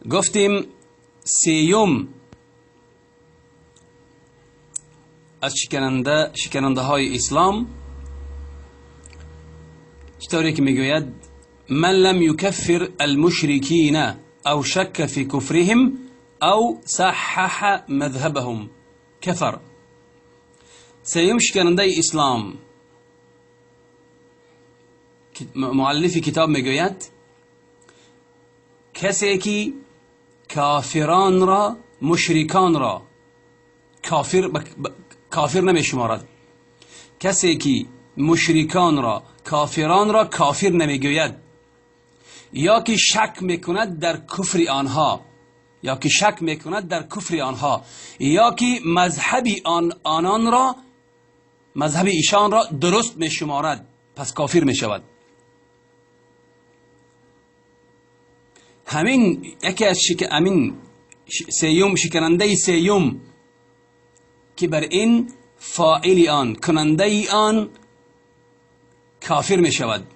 گفتیم سیوم از شکننده های اسلام چطوری که میگوید من لم يكفر المشركين او شك في كفرهم او صحح مذهبهم كفر. سیوم شکننده اسلام، مؤلف کتاب میگوید کسی که کافران را، مشرکان را کافر نمیشمارد، کسی که مشرکان را، کافران را کافر نمیگوید یا که شک میکند در کفر آنها، یا که شک میکند در کفر آنها، یا که مذهب آنان را، مذهب ایشان را درست میشمارد، پس کافر میشود. همین یکی از همین سیوم، شکننده سیوم که بر این فاعل آن، کننده آن کافر می شود.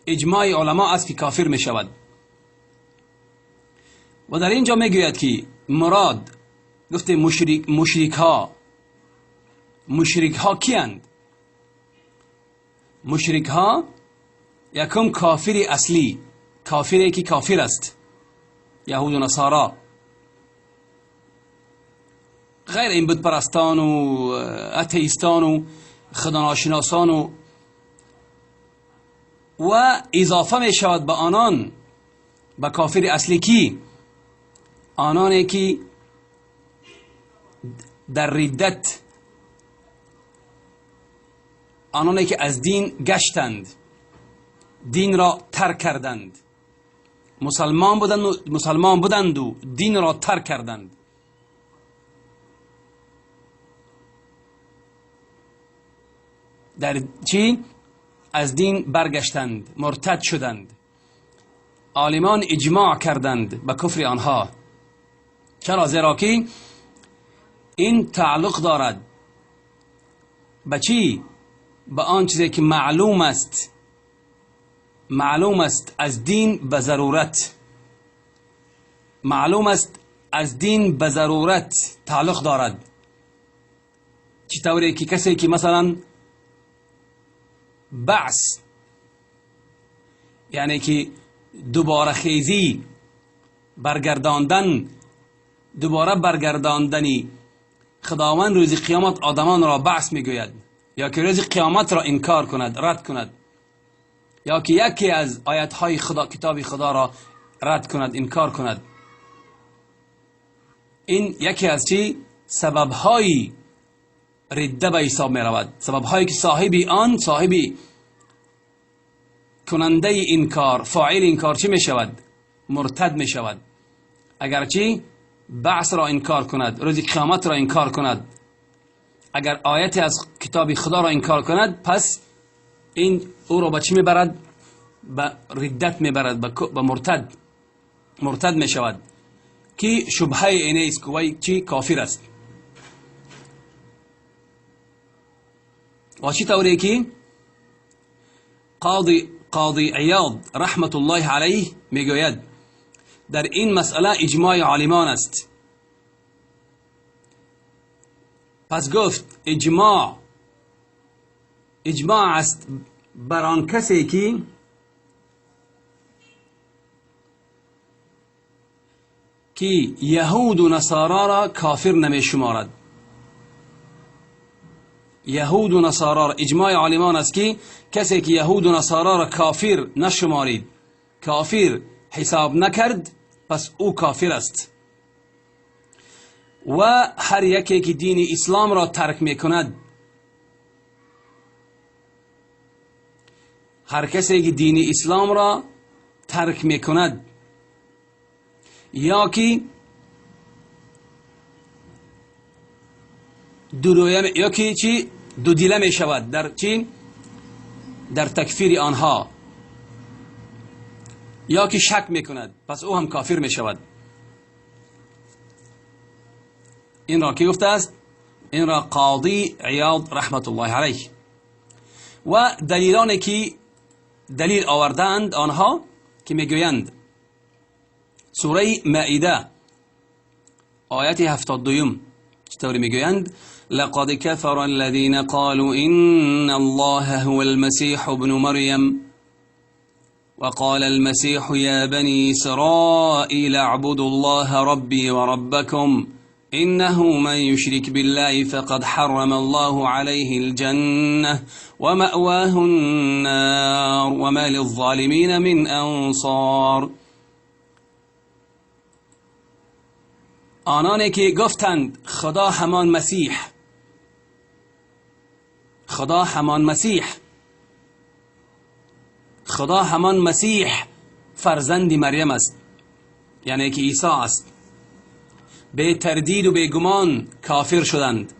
اجماع علما است که کافر می شود. و در اینجا می گوید که مراد گفته مشرک ها، مشرک ها کیند؟ مشرک ها یکم کافر اصلی، کافری که کافر است، یهود و نصارا، غیر این بت پرستان و اتئیستان و خداناشناسان و اضافه می شود به آنان، به کافر اصلی کی؟ آنانی که در ردت، آنانی که از دین گشتند، دین را ترک کردند، مسلمان بودند و دین را ترک کردند. در چی؟ از دین برگشتند، مرتد شدند. عالمان اجماع کردند به کفر آنها. چرا؟ زیرا که این تعلق دارد به چی؟ به آن چیزی که معلوم است، معلوم است از دین به ضرورت، معلوم است از دین به ضرورت تعلق دارد. چطوری که کسی که مثلا بعث، یعنی که دوباره خیزی، برگرداندن، دوباره برگرداندنی خداوند روز قیامت آدمان را بعث میگوید، یا که روز قیامت را انکار کند، رد کند، یا که یکی از آیت های خدا، کتاب خدا را رد کند، انکار کند. این یکی از چی؟ سبب های رده به حساب می رود، سبب هایی که صاحبی آن، صاحبی کننده این کار، فاعل این کار چی می شود؟ مرتد می شود. اگرچه بعث را انکار کند، روز قیامت را انکار کند، اگر آیت از کتاب خدا را انکار کند، پس این او را به چی میبرد؟ به ردت میبرد، به مرتد می شود که شبهه اینه است که وی چی؟ کافر است. و چی طوری که قاضی عیاض رحمت الله علیه میگوید در این مسئله اجماع عالمان است. پس گفت اجماع است بر آن کسی که یهود و نصارا را کافر نمی شمارد. یهود و نصارا را اجماع عالمان است که کسی که یهود و نصارا را کافر نشمارید، کافر حساب نکرد، پس او کافر است. و هر یکی که دین اسلام را ترک میکند، هر کسی که دین اسلام را ترک میکند یا که یا که چی دو دیله می شود در چی؟ در تکفیر آنها، یا که شک میکند، پس او هم کافر می شود. این را کی گفته است؟ این را قاضی عیاض رحمت الله علیه. و دلیلانی که دلیل آوردند آنها که میگویند سوره مائده آیت 72 چطور میگویند؟ لقد كفر الذين قالوا إن الله هو المسيح ابن مريم وقال المسيح يا بني إسرائيل اعبدوا الله ربي وربكم إنه من يشرك بالله فقد حرم الله عليه الجنة ومأواه النار وما للظالمين من أنصار. آنانی که گفتند خدا همان مسیح، خدا همان مسیح، خدا همان مسیح فرزند مریم است، یعنی که عیسی است، به تردید و به گمان کافر شدند.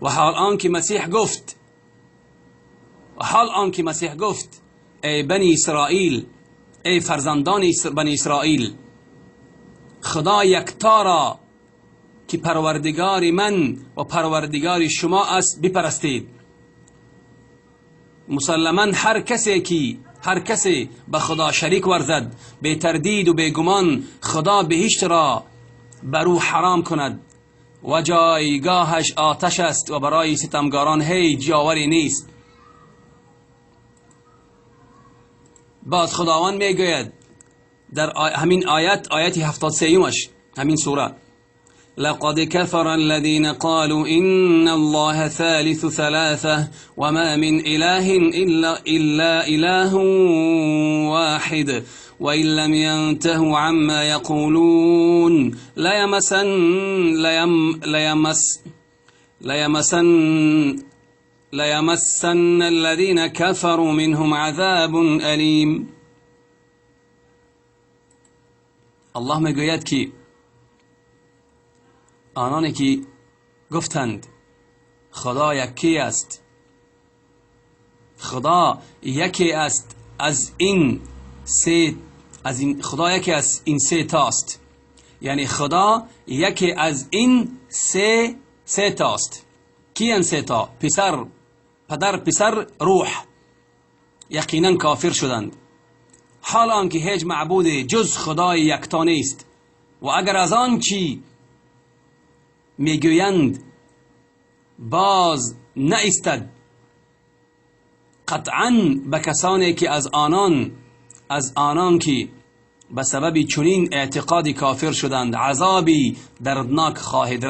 و حال آن که مسیح گفت، و حال آن که مسیح گفت ای بنی اسرائیل، ای فرزندان بنی اسرائیل، خدا یکتا را که پروردگار من و پروردگار شما است بپرستید. مسلما هر کسی به خدا شریک ورزد، به تردید و به گمان خدا بهشت را بر او حرام کند و جایگاهش آتش است و برای ستمگاران هیچ یاوری نیست. باز خداوند میگوید در همین آیت، آیت 73 همین سوره: لقد كفر الذين قالوا إن الله ثالث ثلاثة وما من إله إلا إله واحد وإن لم ينتهوا عما يقولون ليمسن الذين كفروا منهم عذاب أليم. الله میگوید که آنانی که گفتند خدا یکی است، خدا یکی است از این سه، از این خدا یکی از این سه تاست، یعنی خدا یکی از این سه تاست. کی این سه تا؟ پسر، پدر، پسر، روح. یقینا کافر شدند، حال آنکه هیچ معبود جز خدای یکتا نیست و اگر از آن چی میگویند باز نایستد، قطعا به کسانی که از آنان که به سبب چنین اعتقادی کافر شدند عذابی دردناک خواهد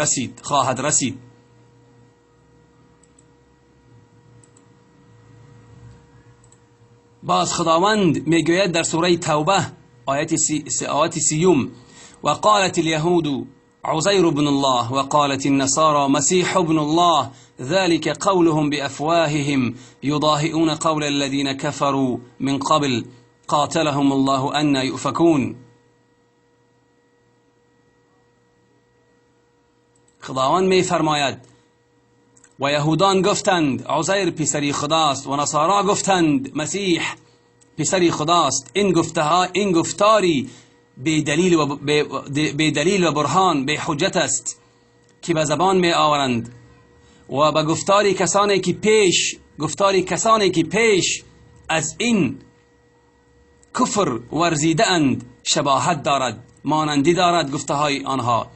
رسید. باز خداوند میگوید در سوره توبه آیت 30: وقالت اليهود عزير بن الله وقالت النصارى مسيح ابن الله ذلك قولهم بأفواههم يضاهئون قول الذين كفروا من قبل قاتلهم الله أن يؤفكون. خداوند می فرماید و یهودان گفتند عزیر پسری خداست و نصارا گفتند مسیح پسری خداست. این گفتها، این گفتاری بی دلیل و برهان، بی حجت است که به زبان می آورند و به گفتاری کسانی که پیش از این کفر ورزیده اند شباهت دارد، مانندی دارد گفته های آنها.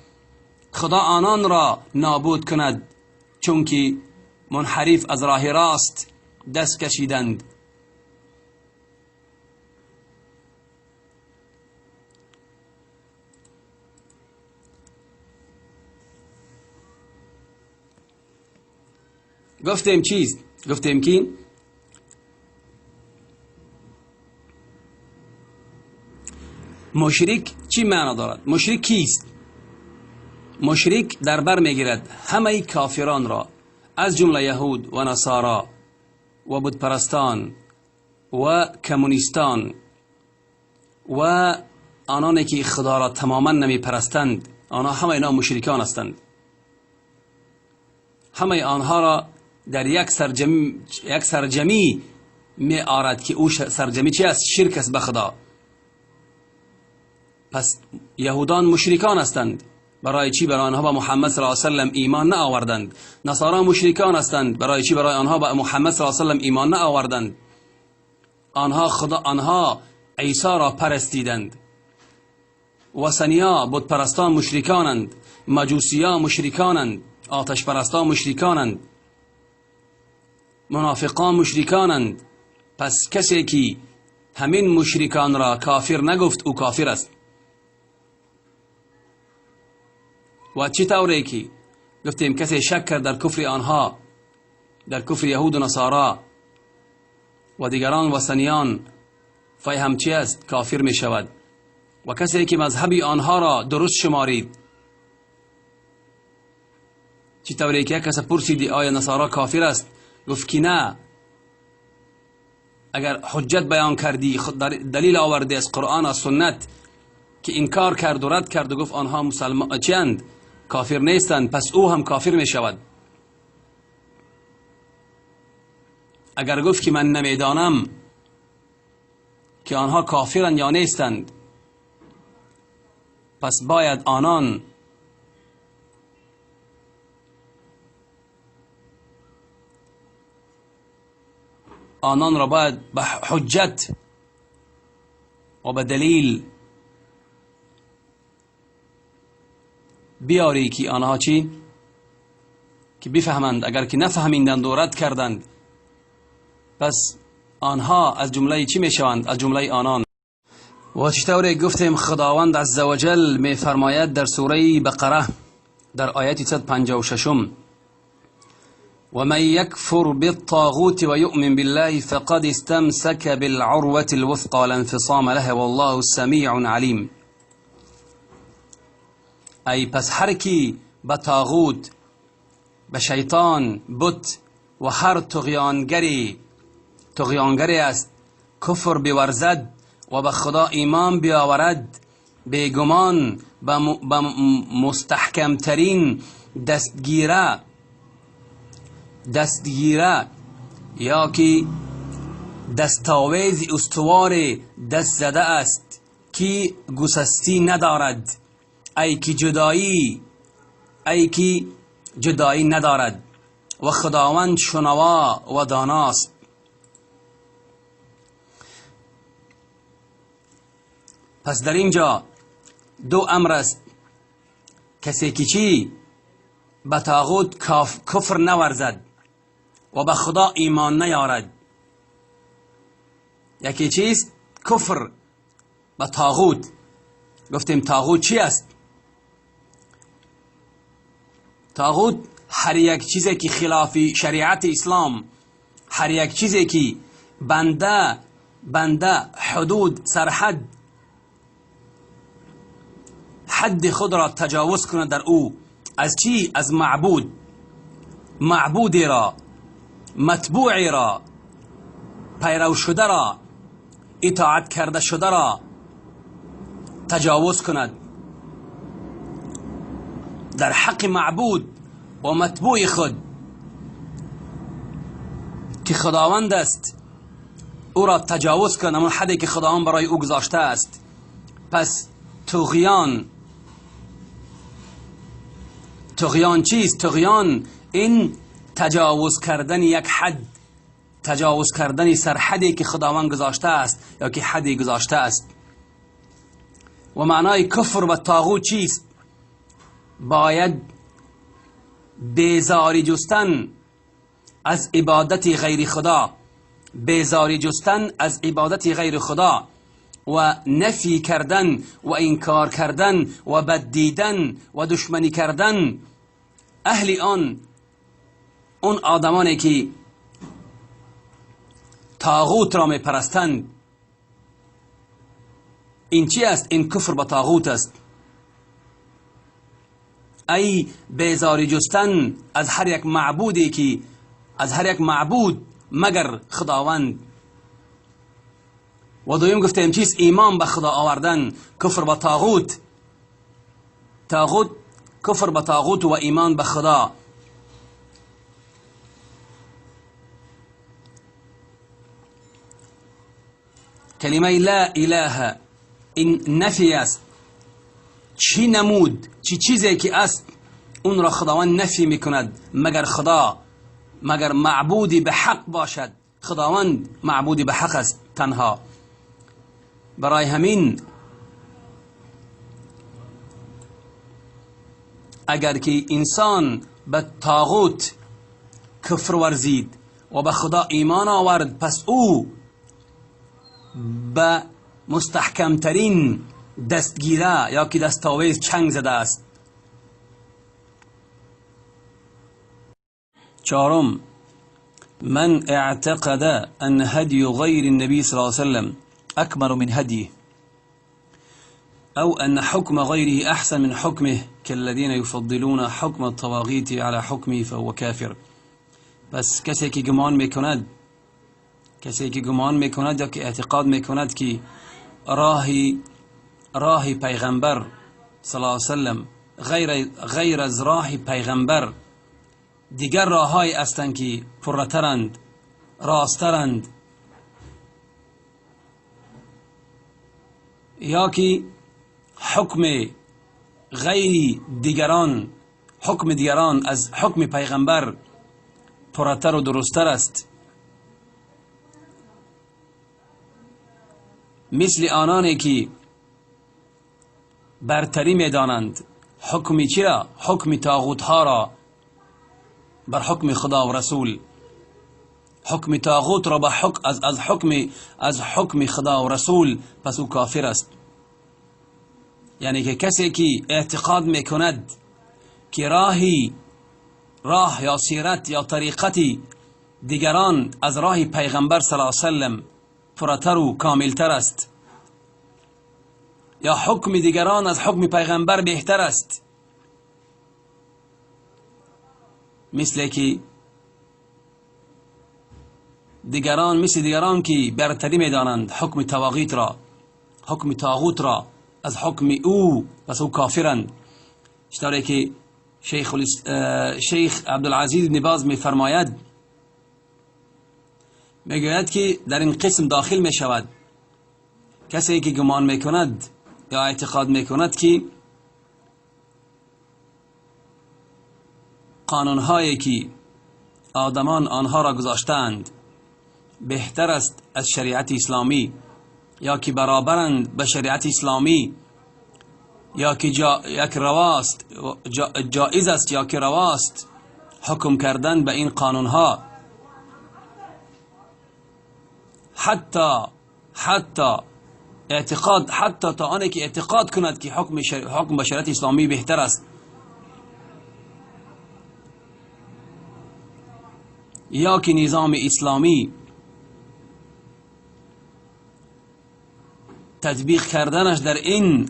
خدا آنان را نابود کند چون که منحرف از راه راست دست کشیدند. گفتیم چیز؟ گفتیم که مشرک چی معنا دارد؟ مشرک کیست؟ مشرک در بر میگیرد همه کافران را، از جمله یهود و نصارا و بتپرستان و کمونیستان و آنانی که خدا را تماما نمیپرستند. آنها همه اینا مشرکان هستند. همه آنها را در یک سرجمی می آرد که او سرجمی چی است؟ شرک است به خدا. پس یهودان مشرکان هستند. برای چی؟ برای آنها با محمد صلی الله علیه و سلم ایمان نآوردند. نصارا مشرکان هستند. برای چی؟ برای آنها با محمد صلی الله علیه و سلم ایمان نآوردند. آنها عیسی را پرستیدند. وثنیا بتپرستان مشرکانند، مجوسیا مشرکانند، آتش پرستان مشرکانند، منافقان مشرکانند. پس کسی که همین مشرکان را کافر نگفت او کافر است. و چه طوری که گفتیم کسی شک کرد در کفر آنها، در کفر یهود و نصارا و دیگران وثنیان، فای هم چی است؟ کافر می شود. و کسی که مذهبی آنها را درست شمارید، چه طوری که یک کس پرسیدی آیا نصارا کافر است؟ گفت که نه. اگر حجت بیان کردی، دلیل آوردی از قرآن از سنت که انکار کرد و رد کرد و گفت آنها مسلمان چند کافر نیستند، پس او هم کافر می شود. اگر گفت که من نمیدانم که آنها کافرند یا نیستند، پس باید آنان را باید به حجت و به دلیل بیاری که آنها چی؟ که بفهمند. اگر که نفهمیدند و رد کردند، پس آنها از جمله چی میشوند؟ از جمله آنان. و چطور گفتیم خداوند عزوجل میفرماید در سوره بقره در آیت 156: ومن يكفر بالطاغوت ويؤمن بالله فقد استمسك بالعروة الوثقى لا انفصام لها والله سميع عليم. ای پس هر کی به طاغوت، به شیطان، بت و هر طغیانگری است کفر بیورزد و به خدا ایمان بیاورد، بیگمان به مستحکم ترین دستگیره یا که دستاویز استوار دست زده است که گسستی ندارد، ای که جدایی ندارد و خداوند شنوا و داناست. پس در اینجا دو امر است: کسی که چی به طاغوت کفر نورزد و به خدا ایمان نیارد، یکی چیست؟ کفر به طاغوت. گفتیم طاغوت چی است؟ طاغوت هر یک چیزی که خلاف شریعت اسلام، هر یک چیزی که بنده حدود سرحد حد خود را تجاوز کند در او، از چی؟ از معبود، معبودی را، متبوعی را، پیرو شده را، اطاعت کرده شده را تجاوز کند در حق معبود و متبوع خود که خداوند است، او را تجاوز کند، اما حدی که خداوند برای او گذاشته است. پس طغیان چیست؟ طغیان این تجاوز کردن یک حد، تجاوز کردن سرحدی که خداوند گذاشته است یا که حدی گذاشته است. و معنای کفر و طاغوت چیست؟ باید بیزاری جستن از عبادت غیر خدا، بیزاری جستن از عبادت غیر خدا و نفی کردن و انکار کردن و بد دیدن و دشمنی کردن اهل اون آدمانی که طاغوت را میپرستند. این چی است؟ این کفر به طاغوت است. ای بیزاری جستن از هر یک معبودی که از هر یک معبود مگر خداوند. و دویم گفتیم چیست؟ ایمان به خدا آوردن، کفر به طاغوت، طاغوت، کفر به طاغوت و ایمان به خدا. کلمه لا اله این نفی است. چی نمود، چی چیزی که است اون را خداوند نفی میکند مگر خدا، مگر معبودی به حق باشد. خداوند معبودی به حق است تنها. برای همین اگر که انسان به طاغوت کفر ورزید و به خدا ایمان آورد، پس او به مستحکمترین دستگیره یا که دستاویز چنگ زده است. چهارم، من اعتقد أن هدي غير النبي صلى الله عليه وسلم أكمل من هديه أو أن حكم غيره أحسن من حكمه كالذين يفضلون حكم الطواغيت على حكمه فهو كافر. پس کسی که گمان میکند، کسی که گمان میکند یا که اعتقاد میکند که راه پیغمبر صلی الله علیه وسلم غیر از راه پیغمبر دیگر راههایی هستند که پرترند، راسترند، یا که حکم غیر دیگران، حکم دیگران از حکم پیغمبر پرتر و درستتر است، مثل آنانی که برتری میدانند حکم چرا؟ حکم طاغوت ها را بر حکم خدا و رسول، حکم طاغوت را به حکم از حکم خدا و رسول، پس او کافر است. یعنی که کسی که اعتقاد میکند که راه یا سیرت یا طریقتی دیگران از راه پیغمبر صلی الله علیه وسلم پرتر و کاملتر است، یا حکم دیگران از حکم پیغمبر بهتر است، مثل که دیگران، مثل دیگران که برتری میدانند حکم طواغیت را، حکم طاغوت را از حکم او، پس او کافرند. چطوری که شیخ عبدالعزیز بن باز میفرماید، میگوید که در این قسم داخل میشود کسی که گمان میکند یا اعتقاد میکند که قانونهایی که آدمان آنها را گذاشتند بهتر است از شریعت اسلامی، یا که برابرند به شریعت اسلامی، یا که یک رواست، جائز است یا که رواست حکم کردن به این قانونها، حتی اعتقاد، حتی تا آنی که اعتقاد کند که حکم به شریعت اسلامی بهتر است، یا که نظام اسلامی تطبیق کردنش در این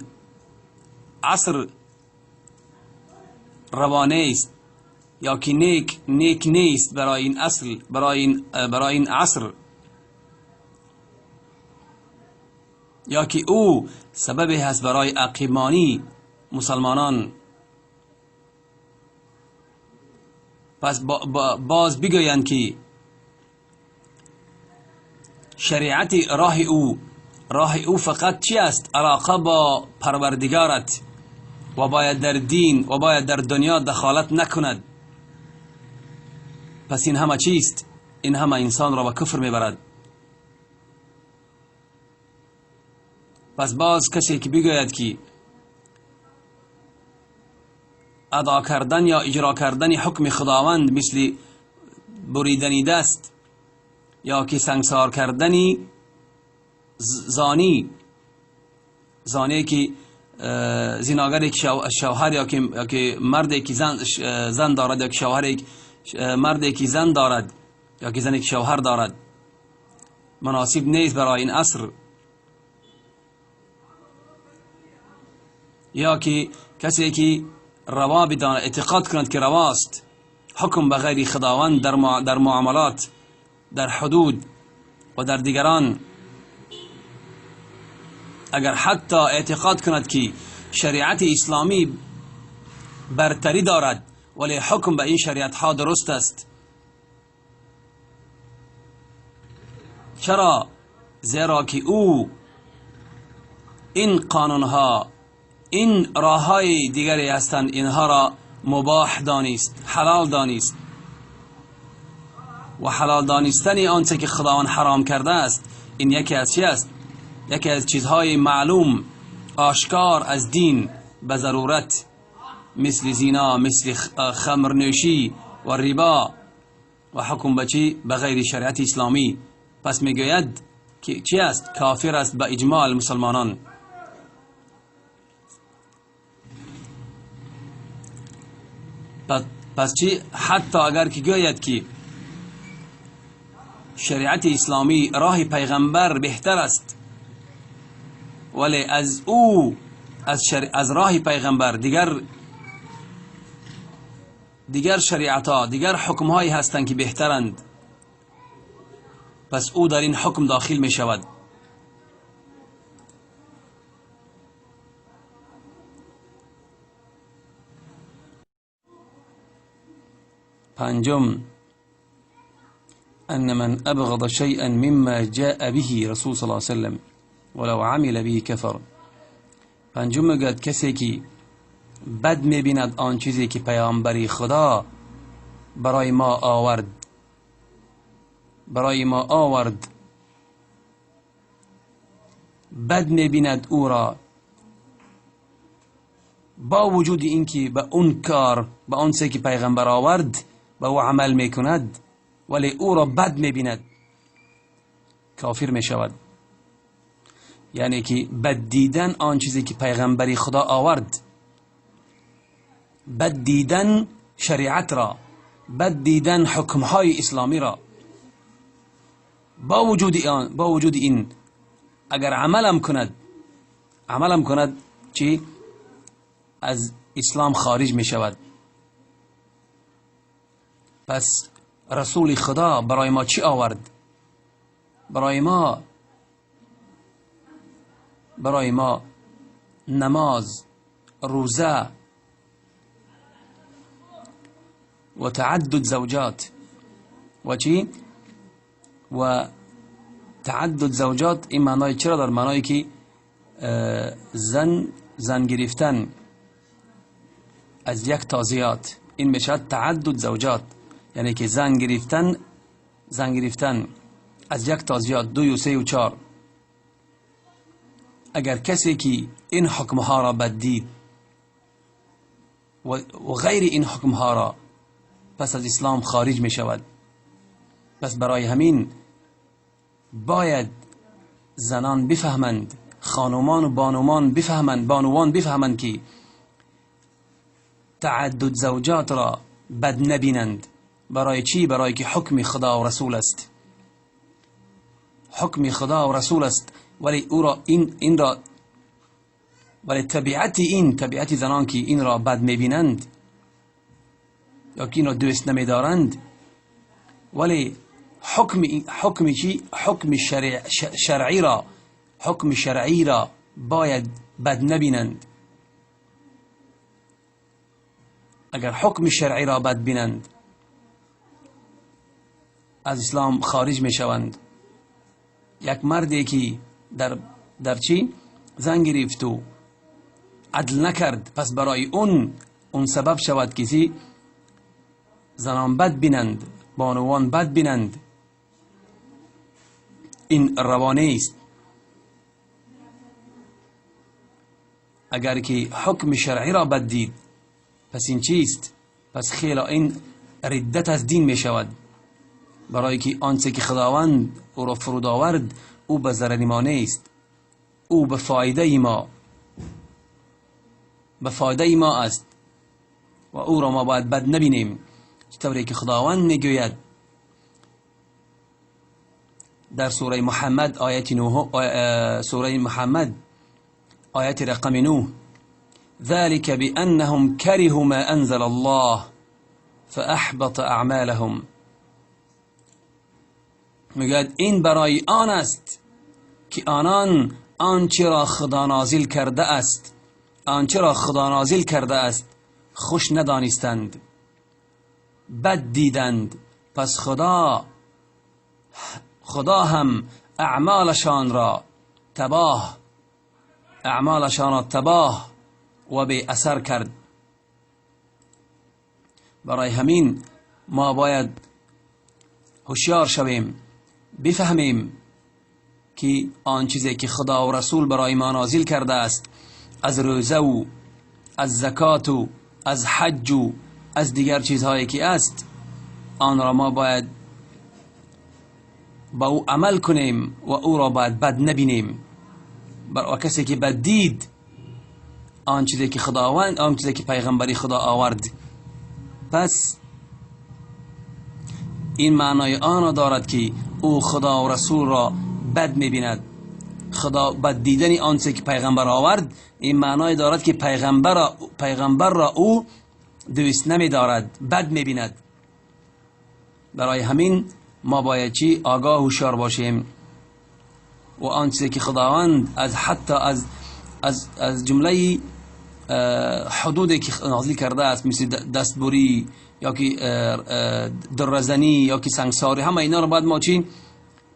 عصر روانه است، یا که نیک نیست برای این اصل، برای این عصر، یا که او سبب هست برای عقیمانی مسلمانان. پس باز بگویند که شریعت راه او فقط چی است؟ علاقه با پروردگارت، و باید در دین و باید در دنیا دخالت نکند. پس این همه چیست؟ این همه انسان را به کفر میبرد. پس باز کسی که بگوید که ادا کردن یا اجرا کردن حکم خداوند مثل بریدن دست یا که سنگسار کردن زانی که زناگر که شوهر یا که مردی که زن دارد، یا که شوهر مردی که زن دارد یا که زنی که شوهر دارد، مناسب نیست برای این عصر. یا که کسی که روا بداند، اعتقاد کند که رواست حکم به غیر خداوند در معاملات، در حدود و در دیگران، اگر حتی اعتقاد کند که شریعت اسلامی برتری دارد ولی حکم به این شریعت ها درست است، چرا؟ زیرا که او این قانون ها، این راه های دیگری هستند، اینها را مباح دانست، حلال دانست، و حلال دانستن آنچه که خداوند حرام کرده است، این یکی از چی است؟ یکی از چیزهای معلوم آشکار از دین به ضرورت. مثل زنا، مثل خمر نوشی و ربا و حکم به چی؟ به غیر شریعت اسلامی. پس میگوید که چی است؟ کافر است به اجماع مسلمانان. پس چی؟ حتی اگر که گوید که شریعت اسلامی راه پیغمبر بهتر است، ولی از او از راه پیغمبر دیگر شریعت ها، دیگر حکم هایی هستند که بهترند، پس او در این حکم داخل می شود. پنجم، أن من أبغض شيئا مما جاء به رسول صلى الله عليه وسلم ولو عمل به كفر. پنجم میگوید کسی که بد میبیند آن چیزی که پیامبری خدا برای ما آورد، برای ما آورد، بد میبیند او را، با وجود اینکه به اون کار، به آن چیزی که پیغمبر آورد به او عمل میکند، ولی او را بد میبیند، کافر میشود. یعنی که بد دیدن آن چیزی که پیغمبری خدا آورد، بد دیدن شریعت را، بد دیدن حکمهای اسلامی را، با وجود آن، با وجود این اگر عملم کند، عملم کند چی؟ از اسلام خارج می شود. پس رسول خدا برای ما چی آورد؟ برای ما نماز، روزه و تعدد زوجات و چی؟ و تعدد زوجات. این معنای چرا؟ در معنایی که زن گرفتن از یک تا زیاد، این میشه تعدد زوجات، یعنی که زن گرفتن از یک تا زیاد، 2 و 3 و 4. اگر کسی که این حکمها را بد دید و غیر این حکمها را، پس از اسلام خارج می شود. پس برای همین باید زنان بفهمند، خانمان و بانوان بفهمند، بانوان بفهمند که تعدد زوجات را بد نبینند. برای چی؟ برای که حکم خدا و رسول است، حکم خدا و رسول است. ولی او را این را، ولی طبیعت این، طبیعت زنان که این را بد میبینند یا که این را دوست نمیدارند، ولی حکم چی؟ حکم شرعی را، حکم شرعی را باید بد نبینند. اگر حکم شرعی را بد بینند، از اسلام خارج میشوند. یک مردی که در چی زن گرفت و عدل نکرد، پس برای اون سبب شود که زنان بد بینند، بانوان بد بینند. این روانه است. اگر که حکم شرعی را بد دید، پس این چیست؟ پس خیلی این ردت از دین می شود. برای که آنچه که خداوند او را فرود آورد، او به ضرر ما نیست، او به فایده ما، به فایده ما است و او را ما باید بد نبینیم. طوری که خداوند میگوید در سوره محمد آیت 9، سوره محمد آیت رقم 9، ذلك بأنهم كرهوا ما أنزل الله فأحبط أعمالهم. میگوید این برای آن است که آنان آنچه را خدا نازل کرده است، آنچه را خدا نازل کرده است خوش ندانستند، بد دیدند، پس خدا هم اعمالشان را تباه، اعمالشان را تباه و بی اثر کرد. برای همین ما باید هوشیار شویم، بفهمیم که آن چیزی که خدا و رسول برای ما نازل کرده است، از روزه و از زکات و از حج و از دیگر چیزهایی که است، آن را ما باید با او عمل کنیم و او را باید بد نبینیم. و کسی که بد دید آن چیزی که خداوند، آن چیزی که پیغمبری خدا آورد، پس این معنای آن را دارد که او خدا و رسول را بد میبیند. خدا بد دیدن آن چیزی که پیغمبر آورد، این معنای دارد که پیغمبر را او دوست نمیدارد، بد میبیند. برای همین ما باید چی؟ آگاه و هوشیار باشیم و آن چیزی که خداوند از حتی از جمله حدودی که نازل کرده است، مثل دستبری یا که درزنی یا که سنگساری، همه اینا رو باید ما چی؟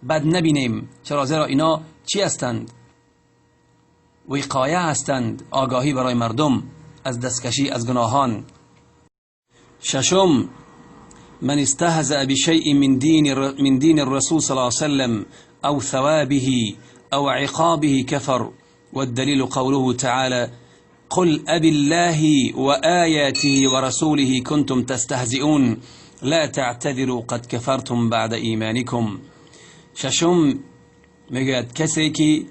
بد نبینیم. چرا؟ زیرا اینا چی هستند؟ وقایه هستند، آگاهی برای مردم از دستکشی از گناهان. ششم، من استهزأ بشيء من دين الرسول صلى الله عليه وسلم أو ثوابه أو عقابه كفر، والدليل قوله تعالى: قل أب الله وآياته ورسوله كنتم تستهزئون لا تعتذروا قد كفرتم بعد إيمانكم. ششم میگوید کسی که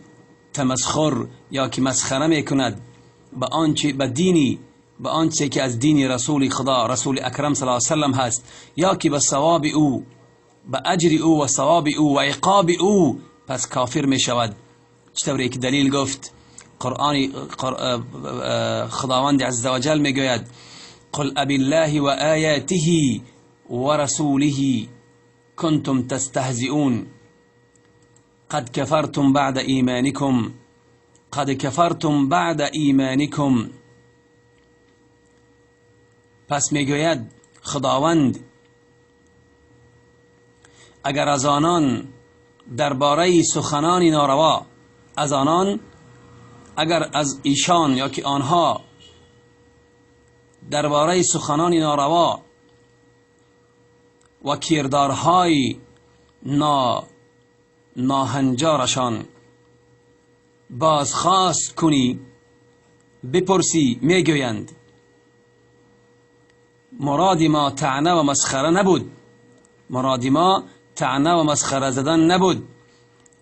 تمسخر یا که مسخره میکند به آنچه به دینی، به آنچه که از دین رسول خدا رسول اکرم صلی الله علیه وسلم هست، یا که به ثواب او، به اجر او و ثواب او و عقاب او، پس کافر می شود. چطوری که دلیل گفت قرآن، خداوند عزوجل می گوید: قل اب الله و آیاته و رسوله کنتم تستهزئون قد كفرتم بعد ایمانکم قد كفرتم بعد ایمانکم. پس میگوید خداوند اگر از آنان درباره سخنان ناروا، از آنان اگر از ایشان یا که آنها درباره سخنان ناروا و کردارهای ناهنجارشان بازخواست کنی، بپرسی، میگویند مراد ما طعنه و مسخره نبود، مراد ما طعنه و مسخره زدن نبود،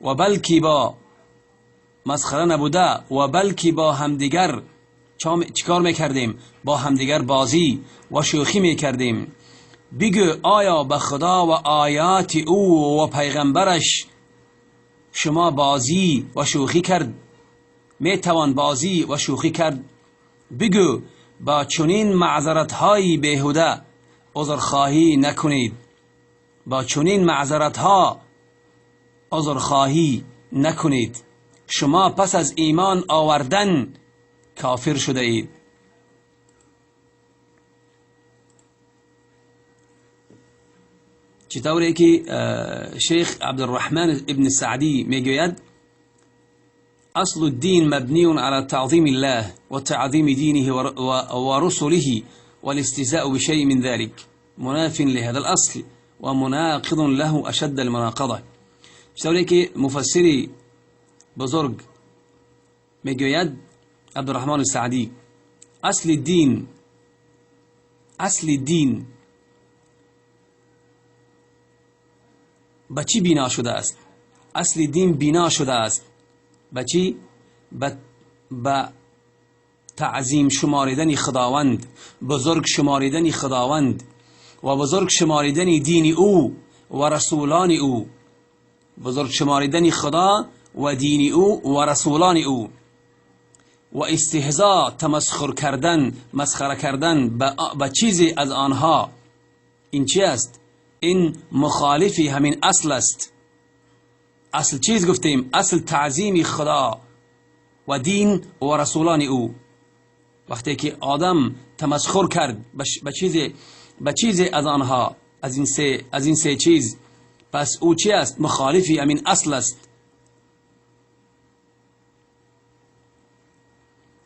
و بلکی با مسخره نبوده و بلکی با همدیگر چیکار میکردیم؟ با همدیگر بازی و شوخی میکردیم. بگو آیا به خدا و آیات او و پیغمبرش شما بازی و شوخی کرد؟ میتوان بازی و شوخی کرد؟ بگو با چنین معذرت‌های بیهوده عذرخواهی نکنید، با چنین معذرت‌ها عذرخواهی نکنید، شما پس از ایمان آوردن کافر شده اید. چطوری که شیخ عبدالرحمن ابن سعدی میگوید: اصل الدين مبني على تعظيم الله وتعظيم دينه ورسله، والاستهزاء بشيء من ذلك مناف لهذا الأصل ومناقض له أشد المناقضة. چطوری که مفسری بزرگ میگوید عبدالرحمن سعدی: اصل دین، اصل دین به چی بنا شده است؟ اصل دین بنا شده است به چی؟ به تعظیم شماریدن خداوند، بزرگ شماریدن خداوند و بزرگ شماریدن دین او و رسولان او، بزرگ شماریدن خدا و دین او و رسولان او، و استهزاء، تمسخر کردن، مسخره کردن به چیزی از آنها، این چی است؟ این مخالفی همین اصل است. اصل چیز گفتیم؟ اصل تعظیم خدا و دین و رسولان او. وقتی که آدم تمسخر کرد به چیزی از آنها، از این سه چیز، پس او چی است؟ مخالفی همین اصل است.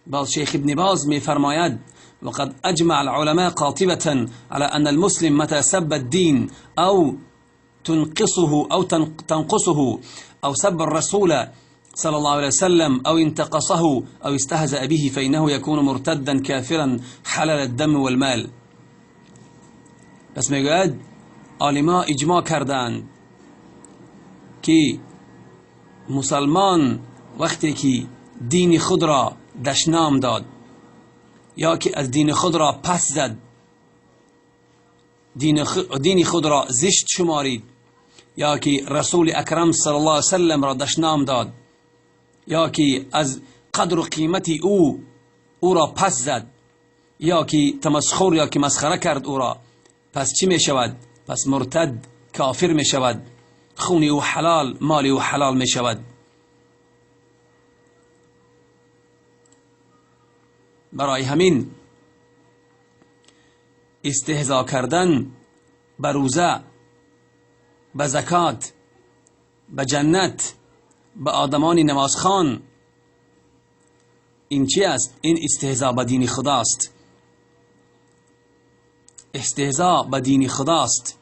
باز شیخ ابن باز می فرماید: وقد أجمع العلماء قاطبة على أن المسلم متى سب الدين أو تنقصه أو تنقصه أو سب الرسول صلى الله عليه وسلم أو انتقصه أو استهزأ به فإنه يكون مرتدا كافرا حلال الدم والمال. پس میگوید عالما اجماع کردند که مسلمان وقتی که دین خود را دشنام داد یا که از دین خود را پس زد، دین خود را زشت شمارید، یا که رسول اکرم صلی الله علیه وسلم را دشنام داد، یا که از قدر و قیمت او را پس زد، یا که تمسخر یا که مسخره کرد او را، پس چی می شود؟ پس مرتد کافر می شود، خون او حلال، مال او حلال می شود. برای همین استهزا کردن به روزه، به زکات، به جنت، به آدمان نمازخوان، این چی است؟ این استهزا به دین خداست. استهزا به دین خداست.